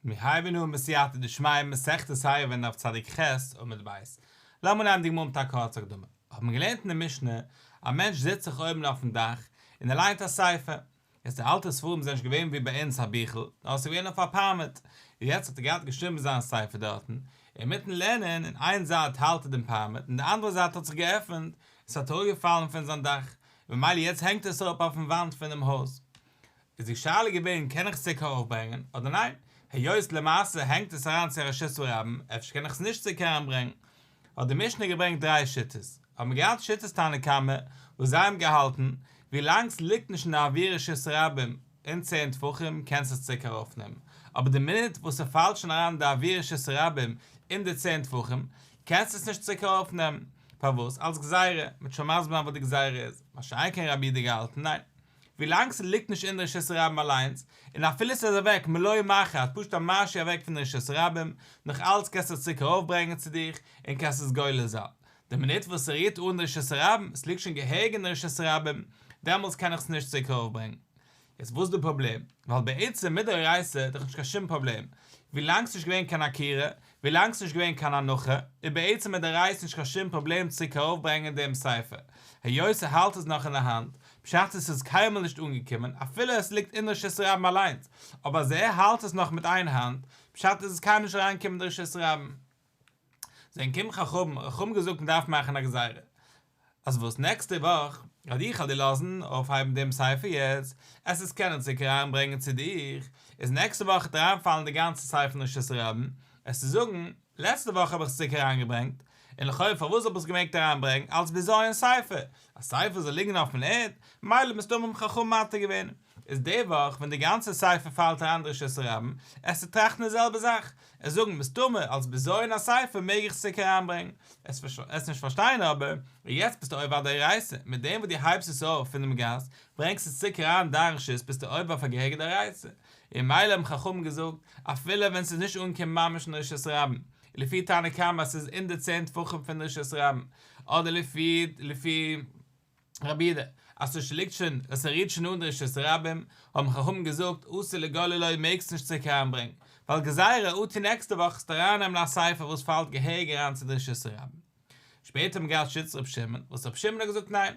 מיר הייבן אן בסייעתא דשמיא מסכת עירובין דף צדיק ח עמוד ב'. לאמיר נעמען די גמרא מיט א קורצע הקדמה. האט מען געלערנט אין די משנה, א מענטש זיצט זיך אויבן אויפן דאך און ער ליינט א ספר. יעצט די אלטע ספרים זענען נישט געווען ווי ביי אונז א ביכל, נאר עס איז געווען אויף א פארמעט. און יעצט האט ער געהאט געשריבן זיין ספר דארטן, אינמיטן לערנען, אין איין זייט האלט ער דעם פארמעט און די אנדערע זייט האט זיך געעפנט, עס האט אראפגעפאלן פון זיין דאך, און ממילא יעצט הענגט עס אראפ אויפן וואנט פונעם הויז. איז די שאלה געווען קען איך עס צוריק ארויפברענגען אדער ניין, היות למעשה הענגט עס אריין צו א רשות הרבים אפשר קען איך עס נישט צוריק אריינברענגן. האט די משנה געברענגט דריי שיטות, האט מען געהאט שיטת תנא קמא וואס זיי האבן געהאלטן ווילאנג ס'ליגט נישט אין די אוויר רשות הרבים אין צען טפחים קענסט עס צוריק ארויפנעמען, אבער די מינוט וואס ס'פאלט שוין אריין אין די אוויר רשות הרבים אין די צען טפחים קענסט עס נישט צוריק ארויפנעמען, פארוואס? אלס גזירה, מ'וועט שוין מסביר זיין וואס די גזירה איז, מה שאין כן רבי יהודה געהאלטן ניין. ווילאנג ס'ליגט נישט אין די רשות הרבים אליינס, און אפילו ס'איז אוועק מלא מחט, פשוט א משהו אוועק פון די רשות הרבים, נאך אלץ קענסטו עס צוריק ארויפברענגען צו דיך, און קענסט עס גולל זיין. די מינוט וואס ס'רירט אן די רשות הרבים, ס'ליגט שוין געהעריג אין די רשות הרבים, דעמאלטס קען איך עס נישט צוריק ארויפברענגען. יעצט וואס איז די פראבלעם? ווייל בעצם מדאורייתא איז דאך נישט קיין שום פראבלעם, ווילאנג ס'נישט געווען קיין עקירה, ווילאנג ס'נישט געווען קיין הנחה, איז בעצם מדאורייתא נישט קיין שום פראבלעם צוריק ארויפברענגען דעם ספר, היות ער האלט עס נאך אין די האנט, פשט איז ס'איז קיינמאל נישט אנגעקומען, אפילו עס ליגט אין רשות הרבים אליינס, אבער אז ער האלט עס נאך מיט איין האנט, פשט איז עס קיינמאל נישט אריינגעקומען אין רשות הרבים. זענען געקומען חכמים, חכמים געזאגט מ'דארף מאכן א גזירה, אז וואס נעקסטע וואך אז איך וועל דיר לאזן אויפהייבן דעם ספר יעצט, עס איז קענען צוריק אריינברענגען צו דיך, איז נעקסטע וואך וועט אריינפאלן די גאנצע ספר אין רשות הרבים, עס צו זאגן, לעצטע וואך האב איך עס צוריק אריינגעברענגט, און לכאו' פארוואס האב איך עס געמעגט אריינברענגן, אלס בזיון ספר, א ספר זאל ליגן אויפן ערד, מילא מסתמא האבן חכמים מתיר געווען, איז די וואך ווען די גאנצע ספר פאלט אריין אין רשות הרבים, עס צו טראכטן די זעלבע זאך, עס זאגן מסתמא אלס בזיון הספר מעג איך עס צוריק אריינברענגן, עס נישט פארשטיין אבער, יעצט ביסטו עובר א דאורייתא, מיט דעם וואס דו הייבסט עס אויף פונעם גאס, ברענגסט עס צוריק אריין אין דיין רשות ביסטו עובר אויף א געהעריגע דאורייתא, און מילא האבן חכמים געזאגט, אפילו ווען ס'איז נישט אנגעקומען ממש אין רשות הרבים, לפי תנא קמא אז ס'איז אין די צען טפחים פון רשות הרבים, אדער לפי לפי רבי יהודה, אז ס'ליגט שוין, אז ס'רירט שוין אן די רשות הרבים, האבן חכמים געזאגט, אסור לגוללו מעגסט נישט צוריק אריינברענגן, ווייל גזירה אטו נעקסטע וואך וועסטו ארייננעמען א ספר וואס פאלט געהעריג אריין צו די רשות הרבים. שפעטער האט מען געהאט שיטת ר' שמעון, וואס ר' שמעון האט געזאגט ניין,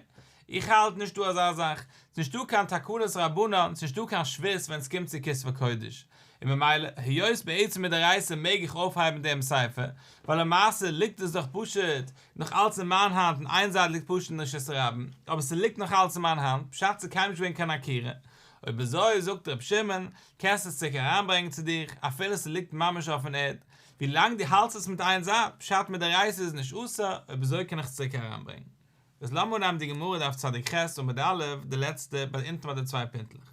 איך האלט נישט דא אזא זאך, ס'איז נישטא קיין תקנות רבנן, ס'איז נישטא קיין שבות ווען ס'קומט צו כתבי קודש, און ממילא היות בעצם מדאורייתא מעג איך אויפהייבן דעם ספר, ווייל למעשה ליגט עס דאך פשוט נאך אלץ אין מיין האנט און איין זייט ליגט פשוט אין רשות הרבים, אבער ס'ליגט נאך אלץ אין מיין האנט, פשט ס'איז קיינמאל נישט געווען קיין עקירה, אויב אזוי זאגט ר' שמעון, קענסט עס צוריק אריינברענגען צו דיך, אפילו ס'ליגט ממש אויפן ערד, ווי לאנג דו האלטסט עס מיט איין זייט, פשט מדאורייתא איז נישט אסור, אויב אזוי קען איך עס צוריק אריינברענגען. איז לאמיר אנהייבן די גמרא דף צדיק ח עמוד א', די לעצטע, ביי אונטן ביי די צוויי פינטלעך.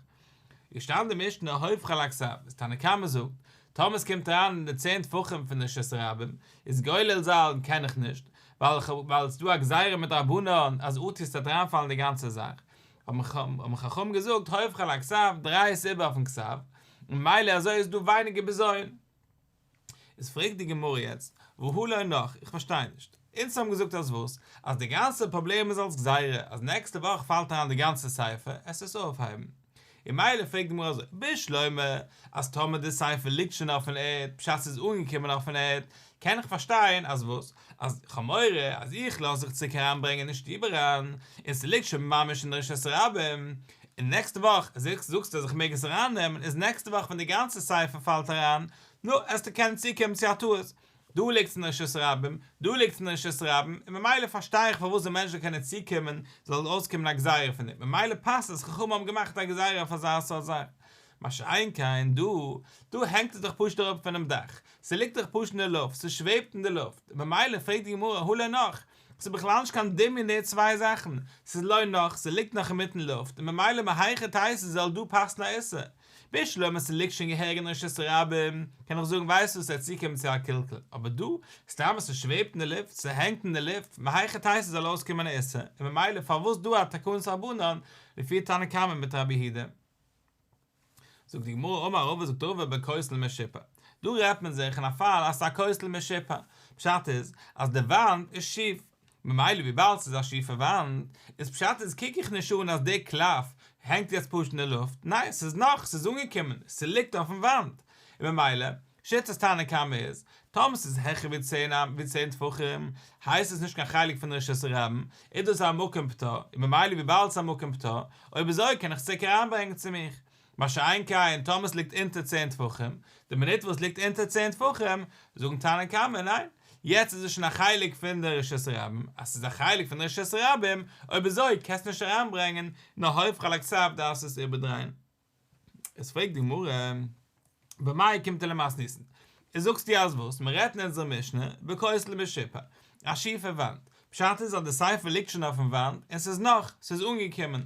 איז געשטאנען די משנה הופכו על הכתב, איז תנא קמא זאגט, טאמער עס קומט אריין אין די צען טפחים פון די רשות הרבים, איז גולל זיין קען איך נישט, ווייל ווייל עס איז דא א גזירה מדרבנן אז אטו עס וועט אריינפאלן די גאנצע זאך, האבן חכמים געזאגט הופכו על הכתב, דריי עס איבער אויפן כתב, און ממילא אזוי איז דא ווייניגער בזיון. איז פרעגט די גמרא יעצט, והא לא נח, איך פארשטיי נישט. אונז האבן געזאגט אז וואס? אז די גאנצע פראבלעם איז אלס גזירה, אז נעקסטע וואך פאלט אריין די גאנצע ספר, עס איז אויפהייבן. און מילא פרעגט די גמרא אזוי, בשלמא, אז טאמער די ספר ליגט שוין אויפן ערד, פשט ס'איז אנגעקומען אויפן ערד, קען איך פארשטיין אז וואס? אז כ'האב מורא אז איך לאז זיך צוריק אריינברענגען אין שטוב אריין, און ס'ליגט שוין ממש אין די רשות הרבים, און נעקסטע וואך זאגסטו אז איך מעג עס ארייננעמען, איז נעקסטע וואך ווען די גאנצע ספר פאלט אריין, נו, עסטו קענען צוקומען צו א טעות. דא ליגט עס אין רשות הרבים, דא ליגט עס אין רשות הרבים, און ממילא פארשטיי איך פארוואס די מענטש זאל קענען צוקומען, זאל אויסקומען א גזירה פון דעם, ממילא פאסט עס, חכמים האבן געמאכט א גזירה אויף אזא סארט זאך. מה שאין כן דא, דא הענגט עס דאך פשוט אראפ פונעם דאך, ס'ליגט דאך פשוט אין די לופט, ס'שוועבט אין די לופט, ממילא פרעגט די גמרא הא לא נח, ס'איז בכלל נישט קיין דמיון די צוויי זאכן, ס'איז לא נח, ס'ליגט נאך אינמיטן לופט, און ממילא מהיכי תיתי זאל דא פאסן א איסור? בשלמא ס'ליגט שוין געהעריג אין רשות הרבים, קען איך זאגן ווייסט וואס ס'וועט צוקומען צו א קלקול, אבער דא, סתם אז ס'שוועבט אין די לופט, ס'הענגט אין די לופט, מהיכי תיתי זאל אויסקומען א איסור, און ממילא פארוואס דא א תקנת רבנן, לפי תנא קמא מיט רבי יהודה? זאגט די גמרא אמר רבא זאגט רבא בכותל משופע, דא רעדט מען זיך אין א פאל אז ס'איז א כותל משופע, פשט איז אז די וואנט איז שיף, ממילא וויבאלד ס'איז א שיפע וואנט, איז פשט איז קוק איך נישט אן אז די קלף הענגט יעצט פשוט אין די לופט, ניין ס'איז נאך, ס'איז אנגעקומען, ס'ליגט אויפן וואנט, און ממילא, שיטת תנא קמא איז, טאמער ס'איז העכער ווי צען אמ ווי צען טפחים, הייסט עס נישט קיין חלק פון רשות הרבים, איז דאס א מקום פטור, און ממילא וויבאלד ס'איז א מקום פטור, אויב אזוי קען איך עס צוריק אריינברענגען צו מיך. מה שאין כן טאמער ס'ליגט אונטער צען טפחים, די מינוט וואס ס'ליגט אונטער צען טפחים, זאגן תנא קמא, ניין, יעצט איז עס שוין א חלק פון די רשות הרבים, אז ס'איז א חלק פון די רשות הרבים, אויב אזוי קענסטו נישט אריינברענגען, נאר הופכה על הכתב דארפסטו עס איבערדרייען. איז פרעגט די גמרא, במאי אוקימתא למתניתין? איז זאגסטו אז וואס? מען רעדט אין אונזער משנה בכותל משופע, א שיפע וואנט, פשט איז אז די ספר ליגט שוין אויפן וואנט און ס'איז נח, ס'איז אנגעקומען.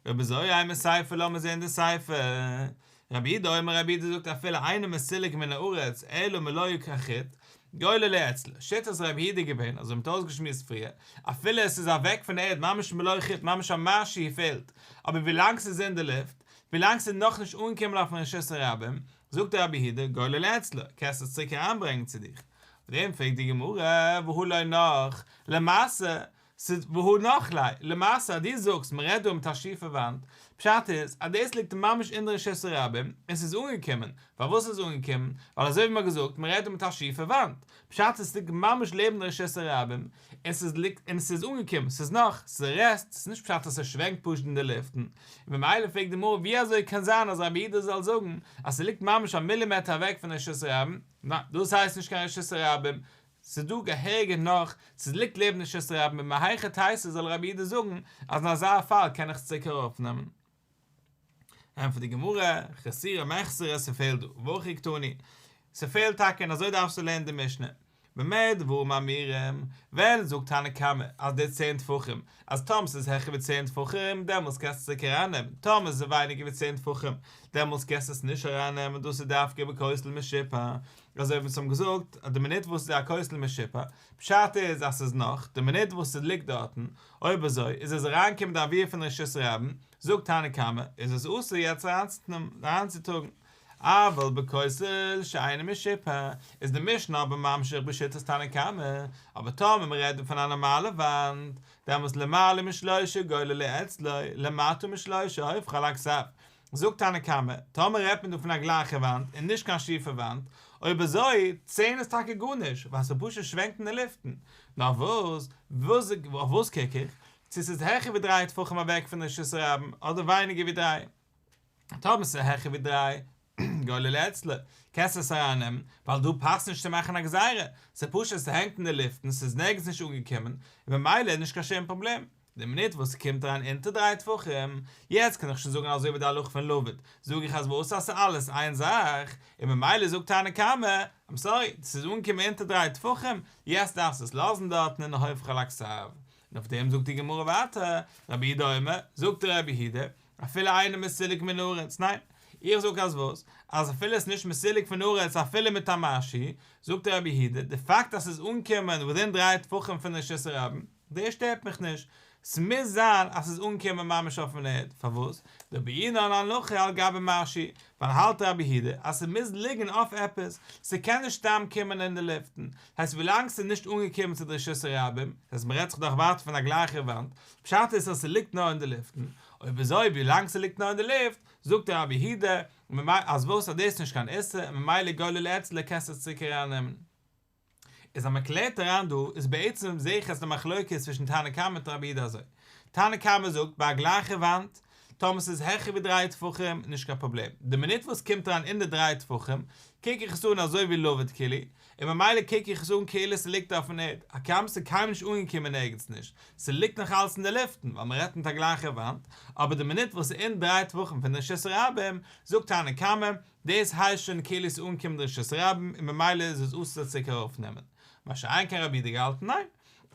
אויב אזוי אימא סיפא לאמיר זען די סיפא. רבי יהודה אומר רבי יהודה זאגט אפילו אינו מסולק מן הארץ אלא מלא כחוט, גוללו אצלו, שיטת רבי יהודה איז געווען, אזוי מ'האט אויסגעשמועסט פריער, אפילו עס איז אוועק פון ערד ממש מלא חוט ממש א משהו פעלט, אבער ווילאנג ס'איז אין די לופט, ווילאנג ס'איז נאכנישט אנגעקומען אויפן רשות הרבים, זאגט רבי יהודה, גוללו אצלו, קענסט עס צוריק אריינברענגען צו דיך. אויף דעם פרעגט די גמרא, והא לא נח, למעשה, ס'איז והא נח ליה, למעשה אז דו זאגסט מ'רעדט דא מיט א שיפע וואנט, פשט איז אז דאס ליגט ממש אין די רשות הרבים און ס'איז אנגעקומען, פארוואס איז עס אנגעקומען? ווייל אזוי ווי מ'האט געזאגט מ'רעדט דא מיט א שיפע וואנט, פשט איז ס'ליגט ממש לעבן די רשות הרבים און ס'איז ליגט און ס'איז אנגעקומען, ס'איז נח, ס'רעסט, ס'איז נישט פשט אז ס'שווענקט פשוט אין די לופטן, און ממילא פרעגט די גמרא ווי אזוי קען זיין אז רבי יהודה זאל זאגן אז ס'ליגט ממש א מילימעטער אוועק פון די רשות הרבים, ניין דאס הייסט נישט קיין רשות הרבים, ס'איז דא געהעריגע נח, ס'ליגט לעבן די רשות הרבים און מהיכא תיתי זאל רבי יהודה זאגן אז אין אזא פאל קען איך עס צוריק ארויפנעמען. ענטפערט די גמרא, חסורי מחסרא ס'פעלט דא, והכי קתני, ס'פעלט טאקע און אזוי דארפסטו לערנען די משנה, במה דברים אמורים, ווען זאגט תנא קמא אז די צען טפחים, אז טאמער ס'איז העכער ווי צען טפחים דעמאלטס קענסטו צוריק ארייננעמען, טאמער ס'איז ווייניגער ווי צען טפחים דעמאלטס קענסטו עס נישט ארייננעמען, דאס איז דווקא בכותל משופע, אזוי ווי אונז האבן געזאגט אז די מינוט וואס ס'איז א כותל משופע, פשט איז אז ס'איז נח, די מינוט וואס ס'ליגט דארטן, אויב אזוי איז עס אריינגעקומען די אוויר פון רשות הרבים, זאגט תנא קמא, איז עס אסור יעצט אריינצוטראגן. אבל בכותל שאינו משופע, איז די משנה אבער ממשיך בשיטת תנא קמא, אבער טאמער מ'רעדט דא פון א נארמאלע וואנט, דעמאלס למעלה משלושה גוללו אצלו, למטה משלושה הופכו על הכתב. זאגט תנא קמא, טאמער רעדט מען דא פון א גלייכע וואנט און נישט קיין שיפע וואנט, אויב אזוי, צען איז טאקע גארנישט, ווייל ס'פשוט שווענקט אין די לופטן. נאר וואס, וואס, אויף וואס קוק איך? צו ס'איז העכער ווי דריי טפחים אוועק פון רשות הרבים, אדער ווייניגער ווי דריי. טאמער ס'איז העכער ווי דריי, גוללו אצלו, קענסטו עס ארייננעמען, ווייל דא פאסט נישט צו מאכן א גזירה, ס'איז פשוט ס'הענגט אין די לופטן, ס'איז נערגעץ נישט אנגעקומען, און ממילא איז נישט קיין שום פראבלעם. די מינוט וואס ס'קומט אריין אונטער דריי טפחים, יעצט קען איך שוין זאגן אזוי ווי די הלכה פון לבוד, זאג איך אז וואס אז ס'איז אלעס איין זאך, און ממילא זאגט תנא קמא, איים סארי, ס'איז אנגעקומען אונטער דריי טפחים, יעצט דארפסטו עס לאזן דארטן און הופכו על הכתב. און אויף דעם זאגט די גמרא ווייטער, רבי יהודה אומר, זאגט רבי יהודה, אפילו אינו מסולק מן הארץ, ניין, איך זאג אז וואס? אז אפילו עס איז נישט מסולק פון הארץ אפילו מיט א משהו, זאגט רבי יהודה, די פאקט אז ס'איז אנגעקומען within דריי טפחים פון רשות הרבים, דאס שטערט מיך נישט, ס'מוז זיין אז ס'איז אנגעקומען ממש אויפן ערד, פארוואס? דבעינן הנחה על גבי משהו, ווייל האלט רבי יהודה אז ס'מוז ליגן אויף עפעס, ס'קען נישט סתם קומען אין די לופטן, הייסט ווילאנג ס'איז נישט אנגעקומען צו די רשות הרבים, דאס הייסט מ'רעדט זיך דאך ווייטער פון א גלייכע וואנט, פשט איז אז ס'ליגט נאר אין די לופטן, אויב אזוי ווילאנג ס'ליגט נאר אין די לופט, זאגט רבי יהודה, אז וואס אז דאס איז נישט קיין איסור, ממילא גוללו אצלו קענסטו עס צוריק ארייננעמען. איז אז מ'קלערט אריין דא, איז בעצם זעה איך אז די מחלוקת איז צווישן תנא קמא מיט רבי יהודה אזוי, תנא קמא זאגט ביי א גלייכע וואנט, טאמער ס'איז העכער ווי דריי טפחים, נישט קיין פראבלעם, די מינוט וואס ס'קומט אריין אין די דריי טפחים, קוק איך עס אן אזוי ווי לבוד כאילו, און ממילא קוק איך עס אן כאילו ס'ליגט אויפן ערד, הגם ס'איז קיינמאל נישט אנגעקומען ערגעץ נישט, ס'ליגט נאך אלץ אין די לופטן, ווייל מ'רעדט מיט א גלייכע וואנט, אבער די מינוט וואס ס'איז אין דריי טפחים פון די רשות הרבים, זאגט תנא קמא, דאס הייסט שוין כאילו ס'איז אנגעקומען די רשות הרבים און ממילא איז עס אסור צוריק ארויפנעמען. מה שאין כן רבי יהודה געהאלטן ניין,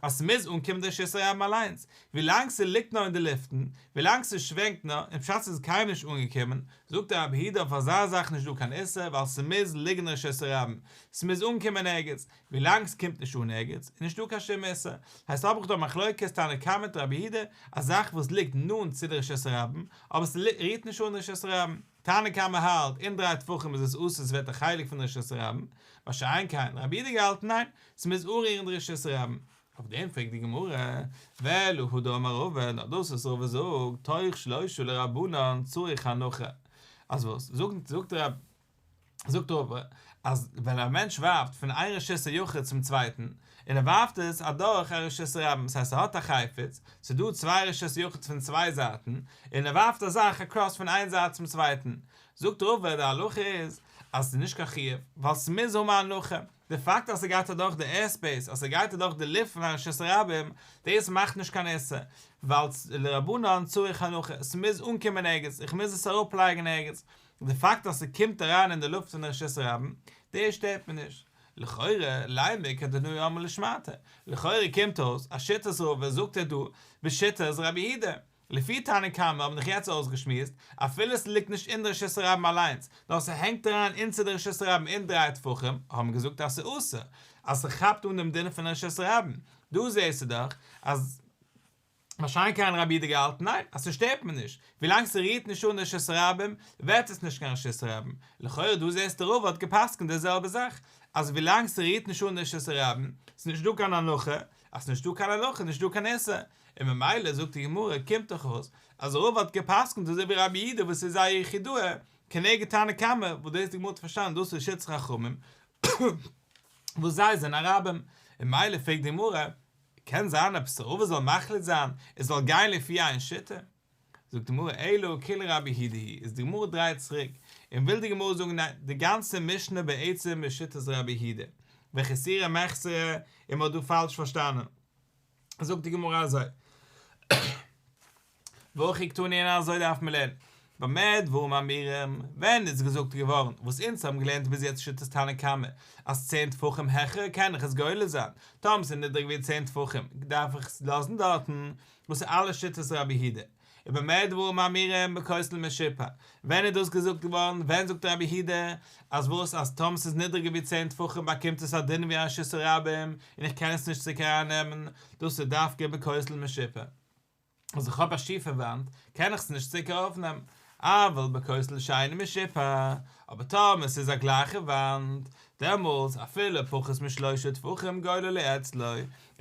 אז ס'מוז אנקומען די רשות הרבים אליינס, ווילאנג ס'ליגט נאר אין די לופטן, ווילאנג ס'שווענקט נאר, און פשט ס'איז קיינמאל נישט אנגעקומען, זאגט רבי יהודה אויף אזא זאך נישט דא קיין איסור ווייל ס'מוז ליגן רשות הרבים, ס'מוז אנקומען ערגעץ, ווילאנג ס'קומט נישט אן ערגעץ איז נישט דא קיין שום איסור, הייסט האב איך דא מחלוקת תנא קמא מיט רבי יהודה, א זאך וואס ליגט נאנט צו די רשות הרבים, אבער ס'רירט נישט אן רשות הרבים. תנא קמא האלט, אין דריי טפחים איז עס אסור ס'ווערט א חלק פון רשות הרבים, מה שאין כן רבי יהודה געהאלטן ניין, ס'מוז אנרירן די רשות הרבים. אויף דעם פרעגט די גמרא, ואלא הא דאמר רבא, נאר דאס וואס רבא זאגט, תוך שלושה לרבנן צריך הנחה, אז וואס? זאגט זאגט רב. זאגט רבא אז ווען א מענטש ווארפט פון איין רשות היחיד צום צווייטן, און ער ווארפט עס אדורך א רשות הרבים, דאס הייסט ער האט א חפץ, ס'איז דא צוויי רשות היחיד פון צוויי זייטן, און ער ווארפט א זאך אקראס פון איין זייט צום צווייטן, זאגט רבא די הלכה איז אז ס'איז נישט קיין חיוב, ווייל ס'מוז האבן א הנחה, די פאקט אז ס'גייט אדורך די עיר ספעיס, אז ס'גייט אדורך די לופט פון א רשות הרבים, דאס מאכט נישט קיין איסור, ווייל לרבנן צריך הנחה, ס'מוז אנקומען ערגעץ, איך מוז עס אראפלייגן ערגעץ, די פאקט אז ס'קומט אריין אין די לופט פון די רשות הרבים, דאס שטערט מיר נישט. לכאורה, לימא כתנאי אמרה לשמעתיה, לכאורה קומט אויס אז שיטת רבא זאגט ער דא בשיטת רבי יהודה. לפי תנא קמא האבן דאך יעצט אויסגעשמועסט, אפילו ס'ליגט נישט אין די רשות הרבים אליינס, נאר ס'הענגט אריין אונטער די רשות הרבים אין דריי טפחים, האבן געזאגט אז ס'אסור, אז ס'כאפט אן דעם דין פון רשות הרבים. דא זעסטו דאך אז. מה שאין כן רבי יהודה געהאלטן ניין אז ס'שטערט מיר נישט, ווילאנג ס'רירט נישט אן די רשות הרבים ווערט עס נישט קיין רשות הרבים, לכאורה דא זעסטו רבא האט געפסקנט די זעלבע זאך, אז ווילאנג ס'רירט נישט אן די רשות הרבים ס'איז נישט דא קיין הנחה, אז ס'נישט דא קיין הנחה איז נישט דא קיין איסור, און ממילא זאגט די גמרא קומט דאך אויס אז רבא האט געפסקנט אזוי ווי רבי יהודה וואס איז א יחידאה כנגד תנא קמא, וואס דאס די גמרא האט פארשטאנען דאס איז שיטת חכמים וואס זיי זענען א רבים, און ממילא פרעגט די גמרא קען זיין עפעס רבא זאל מחליט זיין עס זאל גיין לפי איין שיטה? זאגט די גמרא אלא כולה רבי יהודה היא, איז די גמרא דרייט צוריק און וויל די גמרא זאגן ניין די גאנצע משנה בעצם איז שיטת רבי יהודה וחסורי מחסרא און מען האט דא פאלש פארשטאנען זאגט די גמרא אזוי. והכי קתני און אזוי דארף מען לערנען. במה דברים אמורים, ווען איז געזאגט געווארן וואס אונז האבן געלערנט ביז יעצט שיטת תנא קמא, אז צען טפחים העכער קען איך עס גולל זיין, טאמער ס'איז נידריגער ווי צען טפחים דארף איך עס לאזן דארטן, וואס איז אלעס שיטת רבי יהודה. ובמה דברים אמורים בכותל משופע, ווען איז דאס געזאגט געווארן, ווען זאגט רבי יהודה אז וואס אז טאמער ס'איז נידריגער ווי צען טפחים באקומט עס א דין ווי א רשות הרבים און איך קען עס נישט צוריק ארייננעמען, דאס איז דווקא בכותל משופע. אז איך האב א שיפע וואנט, קען איך עס נישט צוריק ארויפנעמען. אבל בכותל שאינו משופע, אבער טאמער עס איז א גלייכע וואנט, דעמאלטס אפילו פחות משלושה טפחים גוללו אצלו,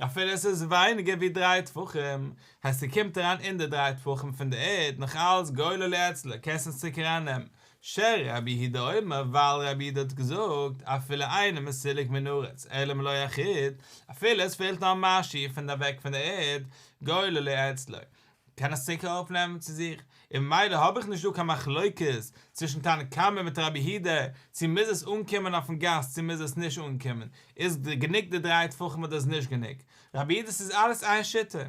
אפילו עס איז ווייניגער ווי דריי טפחים, הייסט ס'קומט אריין אין די דריי טפחים פון די ערד, נאך אלץ גוללו אצלו, קענסט עס צוריק ארייננעמען. שרבי יהודה אומר, ווייל רבי יהודה האט געזאגט, אפילו אינו מסולק מן הארץ, אלא מלא החוט, אפילו עס פעלט נאר משהו פון די אוועק פון די ערד, גוללו אצלו, קען עס צוריק ארויפנעמען צו זיך, און ממילא האב איך נישט דא קיין מחלוקת צווישן תנא קמא מיט רבי יהודה, צו מוז עס אנקומען אויפן גאס צו מוז עס נישט אנקומען, איז גענוג די דריי טפחים אדער איז נישט גענוג, רבי יהודה ס'איז אלעס איין שיטה.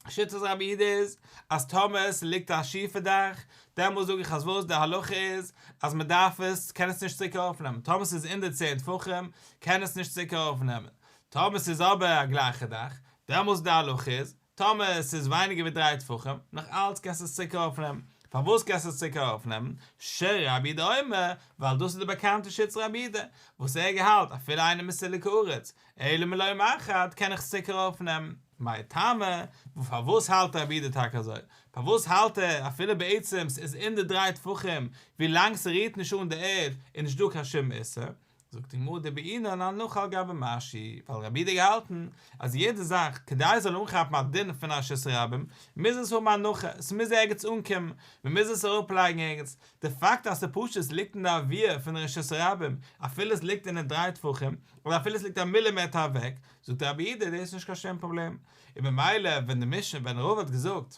שיטת רבי יהודה איז אז טאמער עס ליגט א שיפע דאך, דעמאלס זאג איך אז וואס די הלכה איז אז מען דארף עס, קען עס נישט צוריק ארויפנעמען, טאמער עס איז אין די צען טפחים קען עס נישט צוריק ארויפנעמען, טאמער עס איז אבער א גלייכע דאך, דעמאלס די הלכה איז, טאמער עס איז ווייניגער ווי דריי טפחים, נאך אלץ קענסטו עס צוריק ארויפנעמען. פארוואס קענסטו עס צוריק ארויפנעמען? שרבי יהודה אומר, ווייל דאס איז די באקאנטע שיטת רבי יהודה, וואס ער געהאלט אפילו אינו מסולק הארץ, אלא מלא מחט קען איך עס צוריק ארויפנעמען. מאי טעמא, פארוואס האלט רבי יהודה טאקע אזוי? פארוואס האלט ער אפילו בעצם ס'איז אין די דריי טפחים, ווילאנג ס'רירט נישט אן די ערד איז נישט דא קיין שום איסור? זאגט די גמרא דבעינן הנחה על גבי משהו, ווייל רבי יהודה געהאלטן אז יעדע זאך כדי עס זאל אנכאפן א דין פון א רשות הרבים מוז עס האבן הנחה, עס מוז ערגעץ אנקומען, מען מוז עס אראפלייגן ערגעץ, די פאקט אז ס'פשוט ליגט אין די אוויר פון רשות הרבים אפילו עס ליגט אין די דריי טפחים, אדער אפילו עס ליגט א מילימעטער אוועק, זאגט רבי יהודה דאס איז נישט קיין שום פראבלעם, און ממילא ווען די משנה ווען רבא האט געזאגט.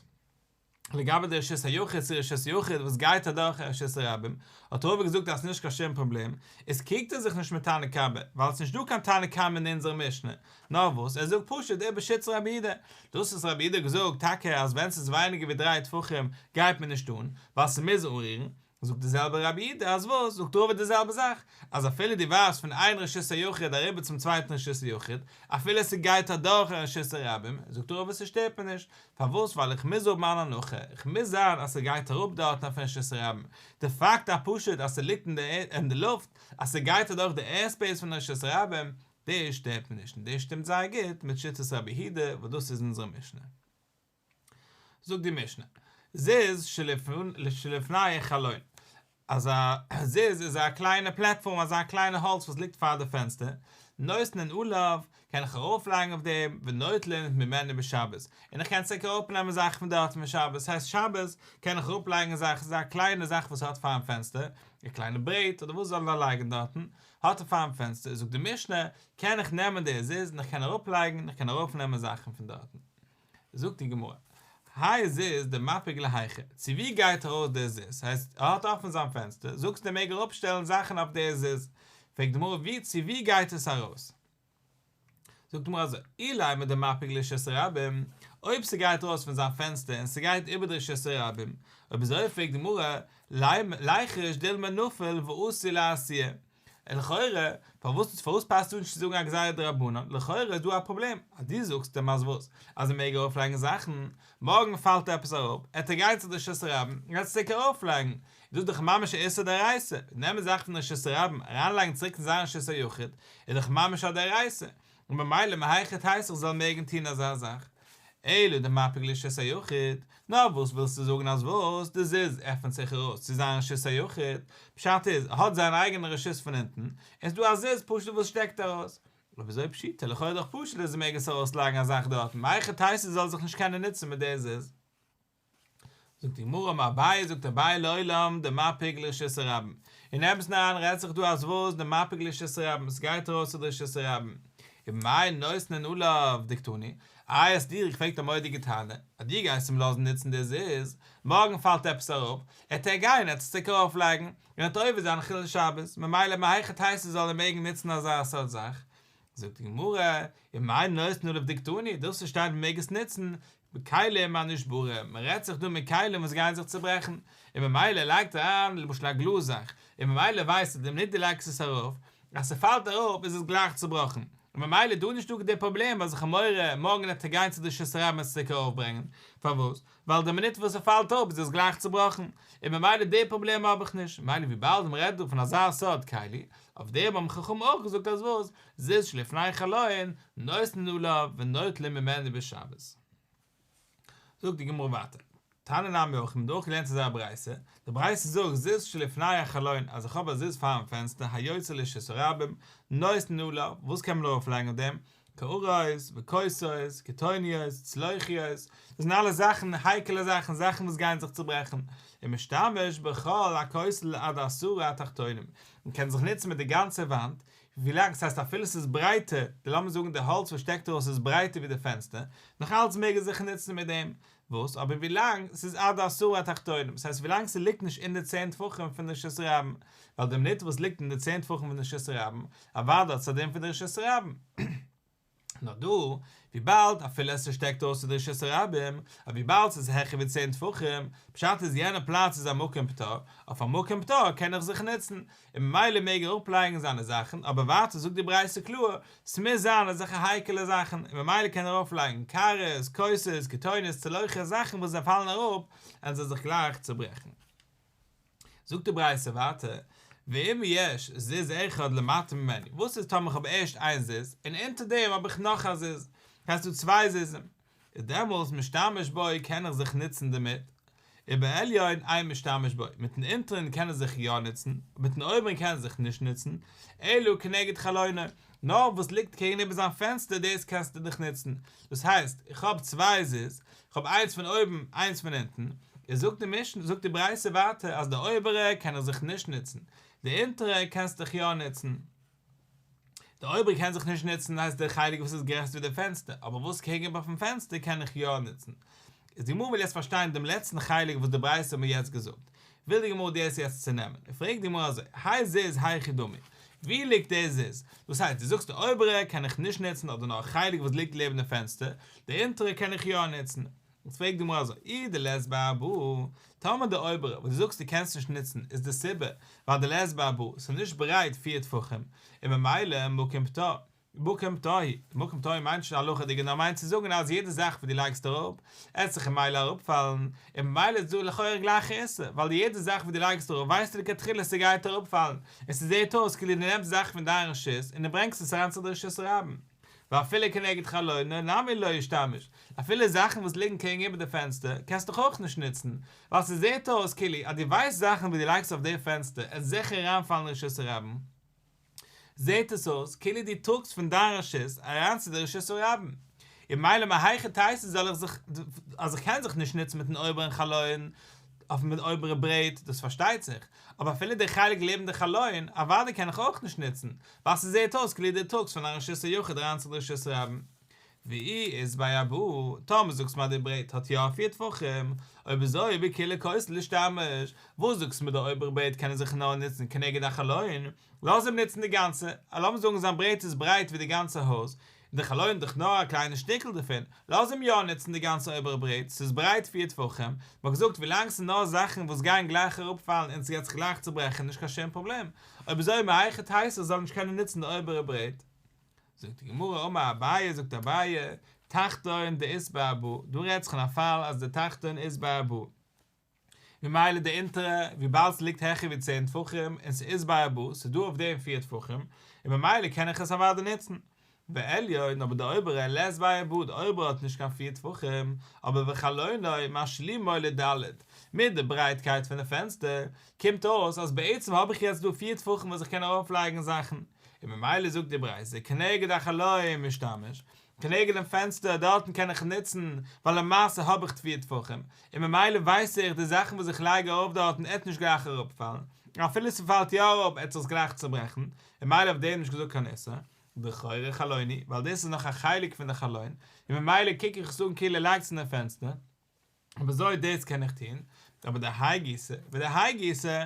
לגבי די רשות היחיד צו רשות יחיד וואס גייט אדורך רשות הרבים, האט רבא געזאגט אז ס'נישט קיין שום פראבלעם, איז קריגט ער זיך נישט מיט תנא קמא, ווייל ס'נישט דא קיין תנא קמא אין אונזער משנה, נאר וואס ער זאגט פשוט איבער שיטת רבי יהודה, דאס וואס רבי יהודה האט געזאגט טאקע אז ווען ס'איז ווייניגער ווי דריי טפחים גייט מען נישט אן, ווייל ס'מוז אנרירן, זאגט די זעלבע רבי יהודה אז וואס? זאגט רבא די זעלבע זאך, אז אפילו דו ווארפסט פון איין רשות היחיד אריבער צום צווייטן רשות היחיד, אפילו ס'גייט אדורך א רשות הרבים, זאגט רבא ס'שטערט מיר נישט, פארוואס? ווייל איך מוז האבן אן הנחה, איך מוז זיין אז ס'גייט אראפ דארטן אויפן רשות הרבים, די פאקט אז פשוט אז ס'ליגט אין די לופט, אז ס'גייט אדורך די עיר ספעיס פון רשות הרבים, דאס שטערט מיר נישט, און דאס שטימט זייער גוט מיט שיטת רבי יהודה וואס דאס איז אונזערע משנה. זאגט די משנה, זיז שלפני חלון, אז א זיז איז א קליינע פלעטפארם אזא קליינע האלץ וואס ליגט פאר די פענסטער, נותנין עליו, קען איך ארויפלייגן אויף דעם, ונוטלין ממנו בשבת, און איך קען צוריק אראפנעמען זאכן פון דארט פון שבת, ס'הייסט שבת קען איך אראפלייגן זאכן, ס'איז א קליינע זאך וואס האט פארן פענסטער, א קליינע ברעט אדער וואס זאל ער לייגן דארטן, האט ער פארן פענסטער, זאגט די משנה, קען איך נעמען די זיז און איך קען אראפלייגן און איך קען ארויפנעמען זאכן פון דארטן. זאגט די גמרא, האי זיז דמפיק להיכא, צו ווי גייט ארויס דער זיז, ס'הייסט ער האט אפן זיין פענסטער, זאגסט ער מעג אראפשטעלן זאכן אויף דער זיז, פרעגט די גמרא ווי צו ווי גייט עס ארויס? זאגט די גמרא אזוי, אילימא דמפיק לרשות הרבים, אויב ס'גייט ארויס פון זיין פענסטער און ס'גייט איבער די רשות הרבים, אויב אזוי פרעגט די גמרא, ליחוש דילמא נפיל ואתי לאתויי, און לכאורה, פארוואס פארוואס פאסט דא נישט צו זאגן א גזירה דרבנן? לכאורה איז דא א פראבלעם, אז דו זאגסט אים אז וואס? אז ער מעג ארויפלייגן זאכן, מארגן פאלט עפעס אראפ, עט ער גיין צו די רשות הרבים און עס צוריק ארויפלייגן, איז דאס דאך ממש א איסור דאורייתא, נעמען זאכן פון די רשות הרבים אריינלייגן צוריק אין זיין רשות היחיד, איז דאך ממש א דאורייתא, און ממילא מהיכי תיתי איך זאל מעגן טון אזא זאך? אלא דמפיק לרשות היחיד, נאר וואס ווילסטו זאגן אז וואס, די זיז עפענט זיך ארויס צו זיין רשות היחיד, פשט איז, ער האט זיין אייגענע רשות פון אונטן, און ס'דא א זיז פשוט וואס שטעקט ארויס. אויב אזוי פשיטא, לכאורה דאך פשוט אז ער מעג עס ארויסלייגן א זאך דארטן, מהיכי תיתי זאל זיך נישט קענען נוצן מיט די זיז. זאגט די גמרא אמר אביי זאגט אביי לעולם דמפיק לרשות הרבים, אין אמת'ן אריין רעדט זיך דא אז וואס דמפיק לרשות הרבים, ס'גייט ארויס צו די רשות הרבים, ומאי נותנין עליו דקתני, איי האסט דיר געפרעגט א מורא'דיגע טענה, אז דו גייסט אים לאזן נוצן די זיז, מארגן פאלט עפעס אראפ, עט ער גיין עט עס צוריק ארויף לייגן, און עט עובר זיין חילול שבת, ממילא מהיכי תיתי זאל ער מעגן נוצן אזא סארט זאך, זאגט די גמרא, ומאי נותנין עליו דקתני, דאס וואס שטייט מ'מעג עס נוצן, בכלים הנשברים, מען רעדט זיך דא מיט כלים וואס גייען זיך צוברעכן, און ממילא לייגט ער אריין למשל א גלאז זאך, און ממילא ווייסט ער די מינוט דו לייגסט עס ארויף, אז ס'פאלט אראפ איז עס גלייך צובראכן, און ממילא איז דא נישטא די פראבלעם אז איך האב מורא מארגן וועט ער גיין צו די רשות הרבים עס צוריק ארויפברענגען, פארוואס? ווייל די מינוט וואס ס'פאלט אראפ איז עס גלייך צובראכן, און ממילא די פראבלעם האב איך נישט, ממילא וויבאלד מ'רעדט דא פון אזא סארט כלי, אויף דעם האבן חכמים אויך געזאגט אז וואס, זיז שלפני חלון, נותנין עליו ונוטלין ממנו בשבת. זאגט די גמרא ווייטער, תניא נמי הכי, מ'האט אויך געלערנט אזא ברייתא, די ברייתא זאגט זיז שלפני החלון אז איך האב א זיז פארן פענסטער היוצא לרשות הרבים, נותנין עליו, וואס קען מען ארויף לייגן אויף דעם? קערות וכוסות, קיטוניות, צלוחיות, דאס זענען אלע זאכן, הייקעלע זאכן, זאכן וואס גייען זיך צוברעכן, ומשתמש בכל הכותל עד עשרה התחתונים, מען קען זיך נוצן מיט די גאנצע וואנט, ווילאנג, ס'הייסט אפילו ס'איז ברייטער, די לאמיר זאגן די האלץ וואס שטעקט ארויס איז ברייטער ווי די פענסטער, נאך אלץ מעג ער זיך נוצן מיט דעם, וואס אבער ווילאנג ס'איז עד עשרה התחתונים, ס'הייסט ווילאנג ס'ליגט נישט אין די צען טפחים פון די רשות הרבים, ווייל די מינוט וואס ליגט אין די צען טפחים פון די רשות הרבים, אוודאי האט עס א דין פון די רשות הרבים. נאר דא, וויבאלד אפילו עס שטעקט אויס צו די רשות הרבים, אבער וויבאלד ס'איז העכער ווי צען טפחים, פשט איז יענע פלאץ איז א מקום פטור, אויף א מקום פטור קען איך זיך נוצן, און ממילא מעג ער אראפלייגן זיינע זאכן, אבער ווייטער זאגט די ברייתא קלאר, ס'מוז זיין אזעלכע הייקעלע זאכן, און ממילא קען ער ארויפלייגן קערות, כוסות, קיטוניות, צלוחיות, זאכן וואס זיי פאלן אראפ, וועלן זיי זיך גלייך צוברעכן. זאגט די ברייתא ווייטער, ואם יש זיז אחד למטה ממנו, וואס איז טאמער איך האב ערשט איין זיז, און אונטער דעם האב איך נאך א זיז, הייסט דא צוויי זיזים, איז דעמאלס משתמש בו קען איך זיך נוצן דערמיט, ובעליון אין משתמש בו, מיטן אונטערן קען ער זיך יא נוצן, מיטן אויבערן קען ער זיך נישט נוצן, אלא כנגד חלונו, נאר וואס ליגט קעגן איבער זיין פענסטער דאס קענסטו דיך נוצן, דאס הייסט, איך האב צוויי זיז, איך האב איינס פון אויבן איינס פון אונטן, איז זאגט די משנה, זאגט די ברייתא ווייטער אז די אויבערע קען איך זיך נישט נוצן, די אונטערע קענסט דיך יא נוצן. די אויבערע קען זיך נישט נוצן הייסט די חלק וואס איז גרעסער ווי די פענסטער, אבער וואס קעגן איבער פון פענסטער קען איך יא נוצן. איז די גמרא וויל יעצט פארשטיין דעם לעצטן חלק וואס די ברייתא האט מיר יעצט געזאגט, וויל די גמרא דאס יעצט צונעמען, און פרעגט די גמרא אזוי, האי זיז היכי דמי, ווי ליגט די זיז? דאס הייסט דו זאגסט די אויבערע קען איך נישט נוצן אדער נאר א חלק וואס ליגט לעבן די פענסטער, די אונטערע קען איך יא נוצן. יעצט פרעגט די גמרא אזוי, אי דלית ביה ארבעה, טאמער די אויבערע וואס דו זאגסט דו קענסט נישט נוצן איז די סיבה ווייל דלית ביה ארבעה, ס'איז נישט ברייט פיר טפחים, און ממילא מקום פטור, מקום פטור הוא, מקום פטור מיינט נישט הלכה'דיג נאר מיינט צו זאגן אז יעדע זאך וואס דו לייגסט אראפ, עט זיך ממילא אראפפאלן, און ממילא איז דא לכאורה גלייך איסור, ווייל יעדע זאך וואס דו לייגסט אראפ ווייסטו לכתחילה ס'גייט אראפפאלן, און ס'זעט אויס כאילו דו נעמסט זאכן פון דיין רשות און דו ברענגסט עס אריין צו די רשות הרבים. ואפילו כנגד חלונו נמי לא ישתמש, אפילו זאכן וואס ליגן קעגן איבער די פענסטער קענסטו דאך אויך נישט נוצן, ווייל ס'זעט אויס כאילו אז דו ווייסט זאכן וואס דו לייגסט אויף די פענסטער עט זיכער אריינפאלן אין רשות הרבים. זעהט עס אויס כאילו דו טראגסט פון דיין רשות אריין צו די רשות הרבים, און ממילא מהיכי תיתי זאל איך זיך אז איך קען זיך נישט נוצן מיטן אויבערן חלון אויף מיט אויבערע ברעט דאס פארשטייט זיך, אבער אפילו די חלק לעבן די חלון אוודאי קען איך אויך נישט נוצן, ווייל ס'זעהט אויס כאילו דו טראגסט פון א רשות היחיד אריין צו די רשות הרבים. ואי אית ביה ארבעה, טאמער זאגסט מיר אז די ברעט האט יא פיר טפחים, אויב אזוי בכוליה כותל לישתמש, וואס זאגסט מיר די אויבערע ברעט קען ער זיך נאר נוצן כנגד החלון, לאז אים נוצן די גאנצע, לאמיר זאגן זיין ברעט איז ברייט ווי די גאנצע הויז, און די חלון איז דאך נאר א קליינע שטיקל דערפון, לאז אים יא נוצן די גאנצע אויבערע ברעט, ס'איז ברייט פיר טפחים, מ'האט געזאגט ווילאנג ס'איז נאר זאכן וואס גייען גלייך אראפפאלן און ס'גייט זיך גלייך צוברעכן נישט קיין שום פראבלעם, אויב אזוי מהיכי תיתי זאל ער נישט קענען נוצן די אויבערע ברעט. זאגט די גמרא אמר אביי זאגט אביי תחתון דאית ביה ארבעה, דא רעדט זיך אין א פאל אז די תחתון אית ביה ארבעה, ממילא די אונטערע וויבאלד ס'ליגט העכער ווי צען טפחים און ס'אית ביה ארבעה, ס'איז דא אויף דעם פיר טפחים, און ממילא קען איך עס אוודאי נוצן. ועליון, אבער די אויבערע, לית ביה ארבעה, די אויבערע האט נישט קיין פיר טפחים, אבער וחלונו משלימו לד', מיט די ברייטקייט פון די פענסטער, קומט אויס אז בעצם האב איך יעצט דא פיר טפחים וואס איך קען ארויפלייגן זאכן, און ממילא זאגט די ברייתא כנגד החלון משתמש, כנגד דעם פענסטער דארטן קען איך נוצן, ווייל למעשה האב איך פיר טפחים, און ממילא ווייס איך די זאכן וואס איך לייג ארויף דארטן עט נישט גלייך אראפפאלן, און אפילו ס'פאלט יא אראפ עט זיך עס גלייך צוברעכן, און ממילא אויף דעם נישט געזאגט קיין איסור, דחורי חלון הוא, ווייל דאס איז נאך א חלק פון די חלון, און ממילא קוק איך עס אן כאילו ער לייגט עס אין די פענסטער. אבער אזוי דאס קען איך טון, אבער דהאי גיסא ודהאי גיסא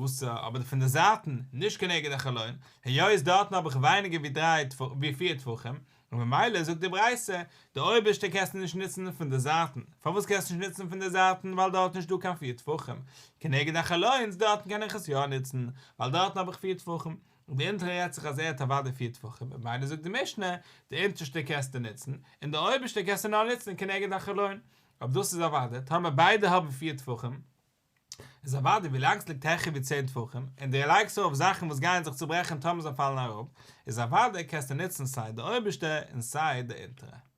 אסור, אבער פון די זייטן, נישט כנגד החלון, היות דארטן האב איך ווייניגער ווי דריי ווי פיר טפחים, און ממילא זאגט די ברייתא, די אויבערשטע קענסטו נישט נוצן פון די זייטן, פארוואס קענסטו נישט נוצן פון די זייטן ווייל דארט נישט דא קיין פיר טפחים, כנגד החלון דארטן קען איך עס יא נוצן, ווייל דארטן האב איך פיר טפחים, און די אונטערע רעדט זיך אז ער האט אוודאי פיר טפחים, ממילא זאגט די משנה, די אונטערשטע קענסטו נוצן, און די אויבערשטע קענסטו נאר נוצן כנגד החלון. אבער דאס איז אוודאי, טאמער ביידע האבן פיר טפחים, איז אוודאי ווילאנג ס'ליגט העכער ווי צען טפחים, און דו לייגסט ארויף זאכן וואס גייען זיך צוברעכן טאמער זיי פאלן אראפ, איז אוודאי קענסטו נוצן סיי די אויבערשטע און סיי די אונטערע.